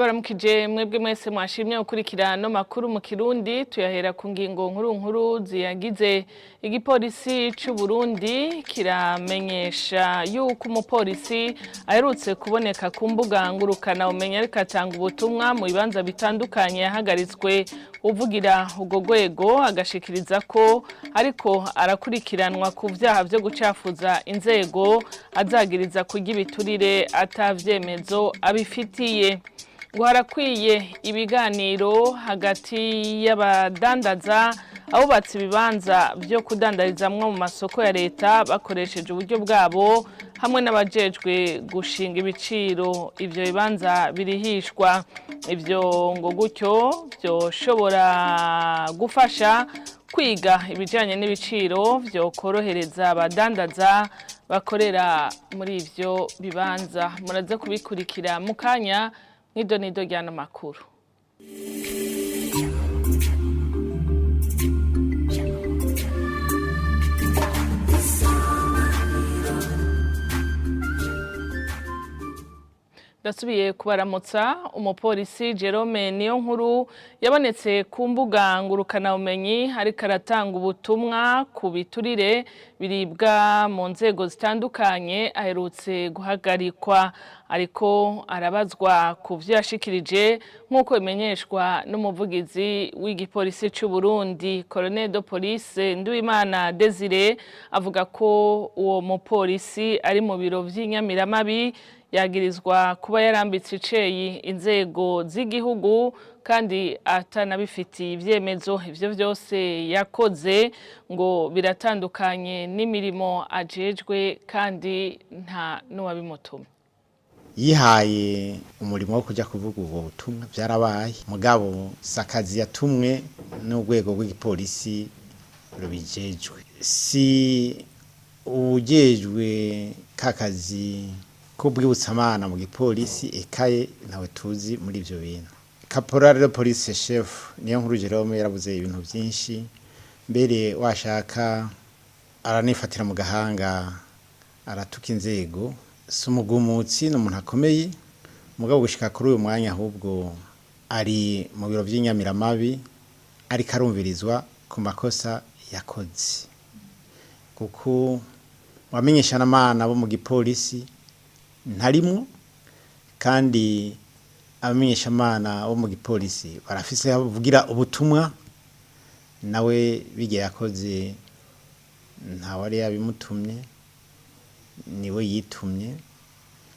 Ndabaramukije mwebwe mwese mwashimye gukurikira ano makuru mu Kirundi. Tuyahera ku ngingo nkuru nkuru ziyagize. Igipolisi c'u Burundi kiramenyesha yuko umupolisi aherutse kuboneka ku mbuga ngurukana bumenyi ariko atanga ubutumwa mu bibanza bitandukanye yahagaritswe. Uvugira urwo rwego agashikiriza ko ariko arakurikiranwa ku vyaha vyo gucafuza inzego, azagiriza kurya ibiturire atavyemezo abifitiye. Ngo harakwiye ibiganiro hagati y'abadandaza, abubatse ibibanza vyo kudandarizamwo mu masoko ya leta bakoresheje uburyo bwabo, hamwe n'abajejwe gushinga ibiciro ivyo bibanza birihishwa. Ivyo ngo gutyo vyoshobora gufasha kwiga ibijanye n'ibiciro vyokorohereza abadandaza bakorera muri ivyo bibanza. Muraza kubikurikira mu kanya mw'idonido ry'ano makuru. Ndasubiye kubaramutsa. Umupolisi Jerome Niyonkuru yabonetse ku mbuga ngurukanabumenyi ariko aratanga ubutumwa ku biturire biribwa mu nzego zitandukanye, aherutse guhagarikwa, ariko arabazwa ku vyo yashikirije, nk'uko bimenyeshwa n'umuvugizi w'igipolisi c'u Burundi, Colonel de Police Nduwimana Desire. Avuga ko uwo mupolisi ari mu biro vy'inyamiramabi, yagirizwa kuba yarambitse iceyi inzego z'igihugu kandi atanabifitiye ivyemezo. Ivyo vyose yakoze ngo biratandukanye n'imirimo ajejwe, kandi nta n'uwabimutumye. Yihaye umurimo wo kujya kuvuga ubwo butumwa, byarabaye, mugabo sakazi yatumwe n'urwego rw'igipolisi rubijejwe, si uwujejwe kakazi ko bwibutsamana mu gipolisi ekaye, ntawe tuzi muri ibyo bintu. Caporal de police chef Niyonkuru Jerome yarabuze ibintu byinshi, mbere washaka aranifatira mu gahanga, aratuka inzego. Si umugumutsi, ni umuntu akomeye, mugabo gushika kuri uyu mwanya ahubwo ari mu biro by'inyamiramabi, ariko arumvirizwa ku makosa yakoze, kuko wamenyesha n'amana bo mu gipolisi ntarimwo, kandi abamenyeshamana bo mu gipolisi barafise aho bavugira ubutumwa. Nawe bijya yakoze ntawari yabimutumye, niwe yitumye,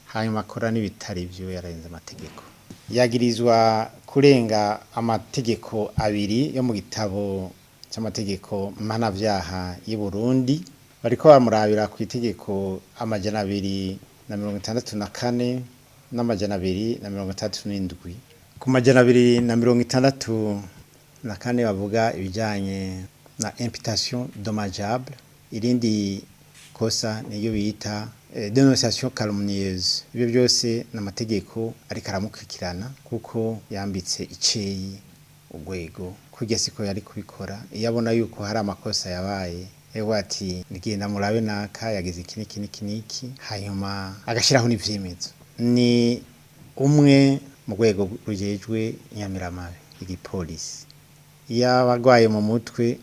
hanyuma akora n'ibitari byo, yarenze amategeko. Yagirizwa kurenga amategeko abiri yo mu gitabo cy'amategeko mpanavyaha y'u Burundi. Bariko bamurabira ku itegeko 264 n'267. Ku 264 bavuga ibijanye na imputation dommageable, irindi kosa niyo bita dénonciation calomnieuse. Ibyo byose n'amategeko ariko aramukurikirana, kuko yambitse iceyi urwego. Kurya siko yari kubikora. Iyo abona yuko hari amakosa yabaye, ewe ati: "Ngenda murabe naka yagize iki niki niki niki", hanyuma agashiraho n'ivyemezo. Ni umwe mu rwego rujejwe inyamiramabi, igipolisi. Iyo aba agwaye mu mutwe,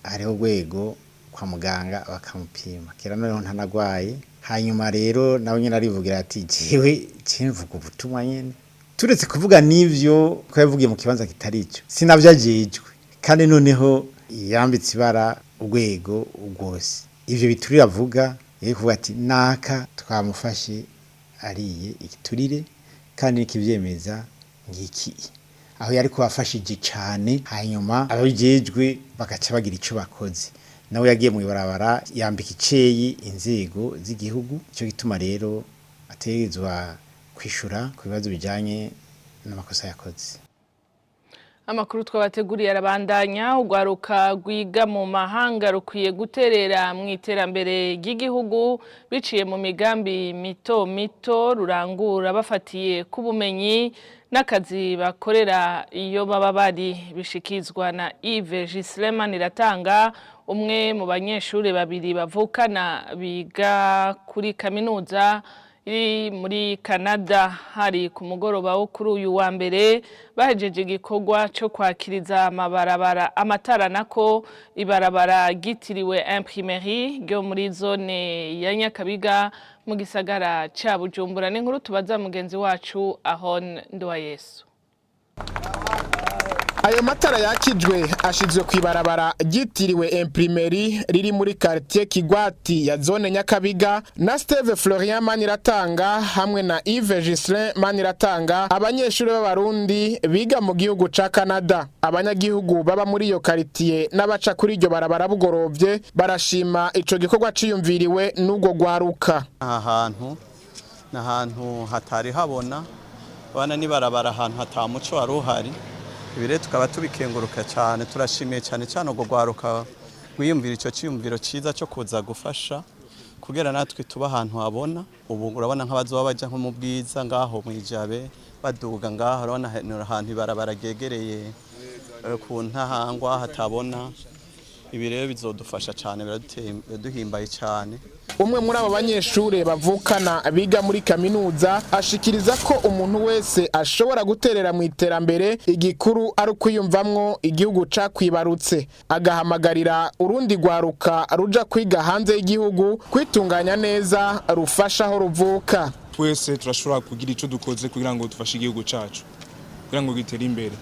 hariho urwego kwa muganga bakamupima. Kera noneho ntanagwaye. Hanyuma rero nawe nyene arivugira ati: "Jewe mvuga ubutumwa nyene." Turetse kuvuga n'ivyo ko yavugiye mu kibanza kitari ico, sinavyo ajejwe, kandi noneho yambitse ibara urwego rwose. Ivyo biturire avuga, yari kuvuga ati: "Naka twamufashe ariye igiturire, kandi nikivyemeza ngiki." Aho yari kubafashije cane, hanyuma ababijejwe bagaca bagira ico bakoze. Nawe yagiye mu ibarabara yambika iceyi inzego z'igihugu. Ico gituma rero ategerezwa kwishura ku bibazo bijanye n'amakosa yakoze. Amakuru twabateguriye arabandanya. Urwaruka rwiga mu mahanga rukwiye guterera mu iterambere ry'igihugu biciye mu migambi mito mito rurangura, bafatiye ku bumenyi n'akazi bakorera iyo baba bari. Bishikizwa na Yves Gislema Iratanga, umwe mu banyeshuri babiri bavukana biga kuri kaminuza. iri muri Canada. Hari ku mugoroba wo kuri uyu wa mbere, bahejeje igikorwa cyo kwakiriza amabarabara amatara, nako ibarabara ryitiriwe Imprimerie ryo muri zone ya Nyakabiga mu gisagara ca Bujumbura. N'inkuru tubaza mugenzi wacu Ahon Nduwayesu. Ayo matara yakijwe ashizwe kw'ibarabara ryitiriwe Imprimerie riri muri quartier Kigwati ya zone Nyakabiga na Steve Florian Maniratanga hamwe na Yves Gislin Maniratanga, abanyeshuri b'Abarundi biga mu gihugu ca Canada. Abanyagihugu baba muri iyo quartier n'abaca kuri iryo barabara bugorovye barashima ico gikorwa ciyumviriwe n'ubwo gwaruka. Aha hantu ni ahantu hatari habona bana n'ibarabara, ahantu hatamuco wari uhari. Ibi rero tukaba tubikenguruka cyane, turashimiye cyane cyane urwo rwaruka rwiyumvira icyo cyiyumviro cyiza cyo kuza gufasha kugira natwe tuba ahantu habona. Ubu urabona nk'abazoba bajya nko mu Bwiza, ngaho mu Ijabe, baduga ngaho, urabona ahantu ibarabara ryegereye ku Ntahangwa hatabona. Ibi rero bizodufasha cyane, biraduhimbaye cyane. Umwe muri abo banyeshure bavukana biga muri kaminuza ashikiriza ko umuntu wese ashobora guterera mu iterambere, igikuru ari ukwiyumvamwo igihugu cakwibarutse, agahamagarira urundi rwaruka ruja kwiga hanze y'igihugu kwitunganya neza rufasha aho ruvuka. Twese turashobora kugira icyo dukoze kugira ngo dufashe igihugu cyacu kugira ngo gitere imbere,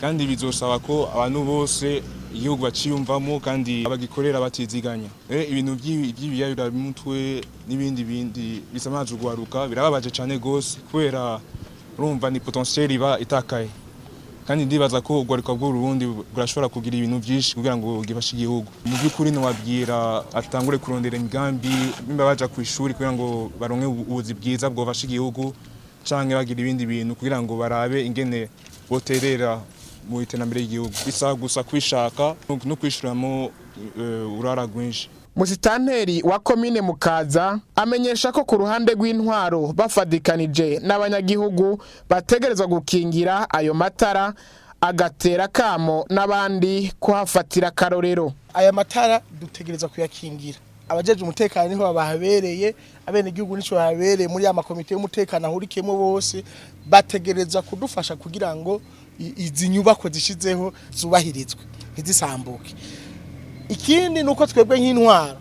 kandi bizosaba ko abantu bose igihugu baciyumvamo kandi bagikorera batiziganya. Ibintu by'ibiyayuramutwe n'ibindi bindi bisamaje ugwaruka birababaje cyane gose, kubera urumva ni potentiel iba itakaye. Kandi ndibaza ko ugwaruka bw'Uburundi burashobora kugira ibintu byinshi kugira ngo gifashe igihugu. Mu by'ukuri nobabwira atangure kurondera imigambi, nimba baja ku ishuri kugira ngo baronke ubuzi bwiza bwofasha igihugu, canke bagira ibindi bintu kugira ngo barabe ingene boterera mu iterambere ry'igihugu. Bisaba gusa kwishaka no kwishuramo urara rwinshi. Musitanteri wa komine Mukaza amenyesha ko ku ruhande rw'intwaro bafadikanije n'abanyagihugu bategerezwa gukingira ayo matara, agatera kamo n'abandi kuhafatira akarorero. Aya matara dutegerezwa kuyakingira. Abajeje umutekano niho babahabereye, abenegihugu nico bahabereye muri ya makomite y'umutekano ahurikiyemo bose, bategereza kudufasha kugira ngo izi nyubako zishizeho zubahirizwe, ntizisambuke. Ikindi nuko twebwe nk'intwaro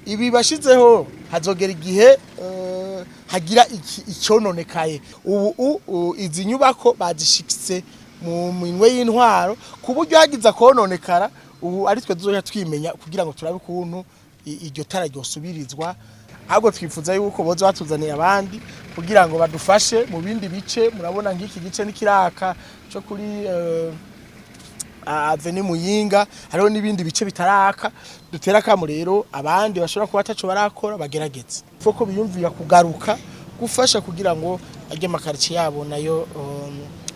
ibi bashizeho, hazogera igihe hagira icononekaye. Ubu izi nyubako bazishikise mu minwe y'intwaro, ku buryo hagize akononekara ubu ari twe tuzoja twimenya kugira ngo turabe ukuntu iryo tara ryosubirizwa. Ahubwo twifuza yuko boza batuzaniye abandi kugira ngo badufashe mu bindi bice. Murabona nk'iki gice n'ikiraka cyo kuri Avenue Muyinga, hariho n'ibindi bice bitaraka. Dutera akamo rero abandi bashobora kuba ataco barakora bagerageze ko biyumvira kugaruka gufasha kugira ngo ajye amakaritsiye yabo nayo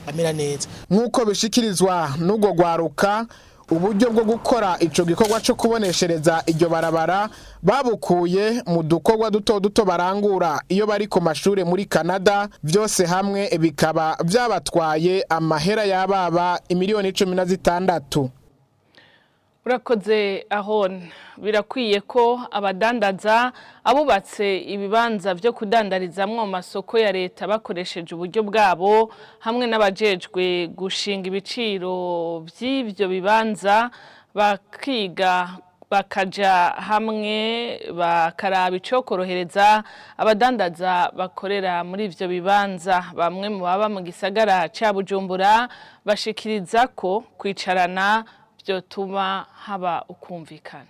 amera neza. Nk'uko bishikirizwa n'ubwo rwaruka, uburyo bwo gukora ico gikorwa co kuboneshereza iryo barabara babukuye mu dukorwa duto duto barangura iyo bari ku mashure muri Canada. Byose hamwe bikaba vyabatwaye amahera y'ababa imiliyoni 16. Urakoze ahon. Birakwiye ko abadandaza, abubatse ibibanza byo kudandarizamwo mu masoko ya leta bakoresheje uburyo bwabo, hamwe n'abajejwe gushinga ibiciro by'ibyo bibanza, bakiga bakaja hamwe bakaraba icokorohereza abadandaza bakorera muri ivyo bibanza. Bamwe mu baba mu gisagara ca Bujumbura bashikiriza ko kwicarana vyotuma haba ukumvikana.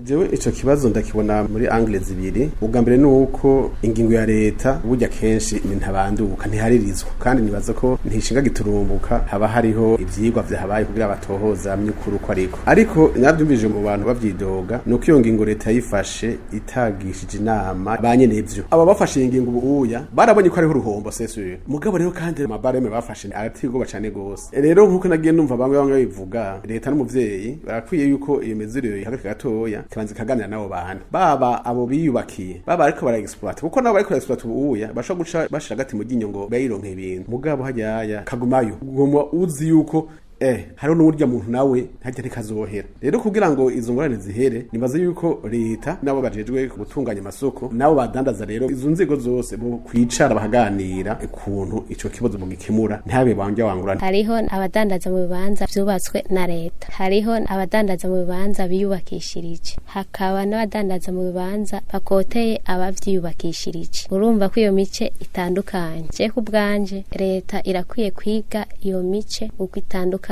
Jewe ico kibazo ndakibona muri angle zibiri. Ubwa mbere nuko ingingo ya leta burya kenshi ni ntabanduka, ntiharirizwa, kandi nibaza ko ntishinga giturumbuka, haba hariho ivyigwa vyahabaye kugira batohoza myukuru uko. Ariko navyumvije mu bantu bavyidoga, nuko iyo ngingo leta yifashe itagishije inama ba nyenevyo. Aba bafashe iyi ngingo ubu uya barabonye ko hariho uruhombo sesuye, mugabo rero kandi amabareme bafashe arateye ubwoba cane gose. Rero nkuko nagiye numva bamwe bamwe bivuga, leta n'umuvyeyi barakwiye yuko iyo mezurire ihagarika gatoya, kibanza ikaganira n'abo bantu, baba abo biyubakiye, baba ariko bara exploit, kuko nabo bariko exploit ubu uya bashobora guca bashira agati mu ryinyo ngo bayironke ibintu, mugabo hajyaya kagumayo uguma uzi yuko Hariho n'uburyo muntu nawe ntajya ntikazohera. Rero kugira ngo izo ngorane zihere, nibaza yuko leta nabo bajejwe gutunganya amasoko, nabo badandaza, rero izo nzego zose bo kwicara bakaganira ukuntu ico kibazo mugikemura, ntabe banje wangurana. Hariho abadandaza mu bibanza vyubatswe na leta, hariho abadandaza mu bibanza biyubakishirije, hakaba n'abadandaza mu bibanza bakoteye abavyiyubakishirije. Urumva ko iyo mice itandukanye. Je ku bwanje, leta irakwiye kwiga iyo mice uko itandukanye.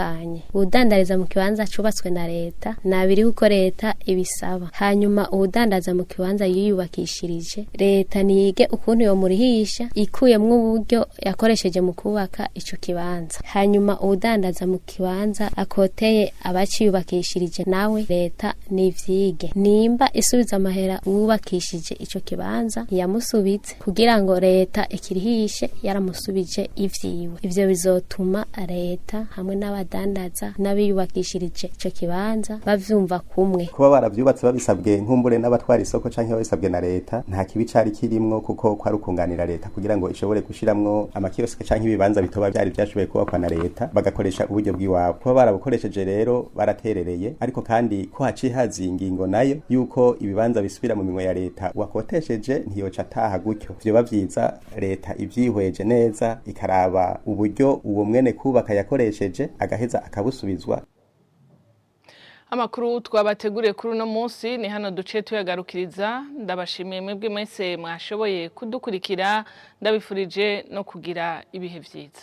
Uwudandariza mu kibanza cubatswe na leta nabiriho uko leta ibisaba, hanyuma uwudandaza mu kibanza yiyubakishirije, leta niyige ukuntu yomurihisha ikuyemwo uburyo yakoresheje mu kubaka ico kibanza. Hanyuma uwudandaza mu kibanza akoteye abaciyubakishirije nawe, leta nivyige nimba isubiza amahera uwubakishije ico kibanza yamusubitse, kugira ngo leta ikirihishe yaramusubije ivyiwe. Ivyo bizotuma leta hamwe n'abadandaza n'abiyubakishirije ico kibanza bavyumva kumwe. Kuba baravyubatse babisabwe nkumbure n'abatwara isoko canke babisabwe na leta, nta kibi cari kirimwo, kuko kwari ukunganira leta kugira ngo ishobore gushiramwo amakiyosike canke ibibanza bitoba vyari vyashoboye kubakwa na leta, bagakoresha uburyo bw'iwabo. Kuba barabukoresheje rero baraterereye, ariko kandi ko haciye haza ingingo nayo yuko ibibanza bisubira mu minwe ya leta, uwakotesheje ntiyoca ataha gutyo. Vyoba vyiza leta ivyihweje neza, ikaraba uburyo uwo mwene kubaka yakoresheje, agaheza akabusubizwa. Amakuru twabateguriye kuri uno munsi ni hano duce tuyagarukiriza. Ndabashimiye mwebwe mwese mwashoboye kudukurikira, ndabifurije no kugira ibihe vyiza.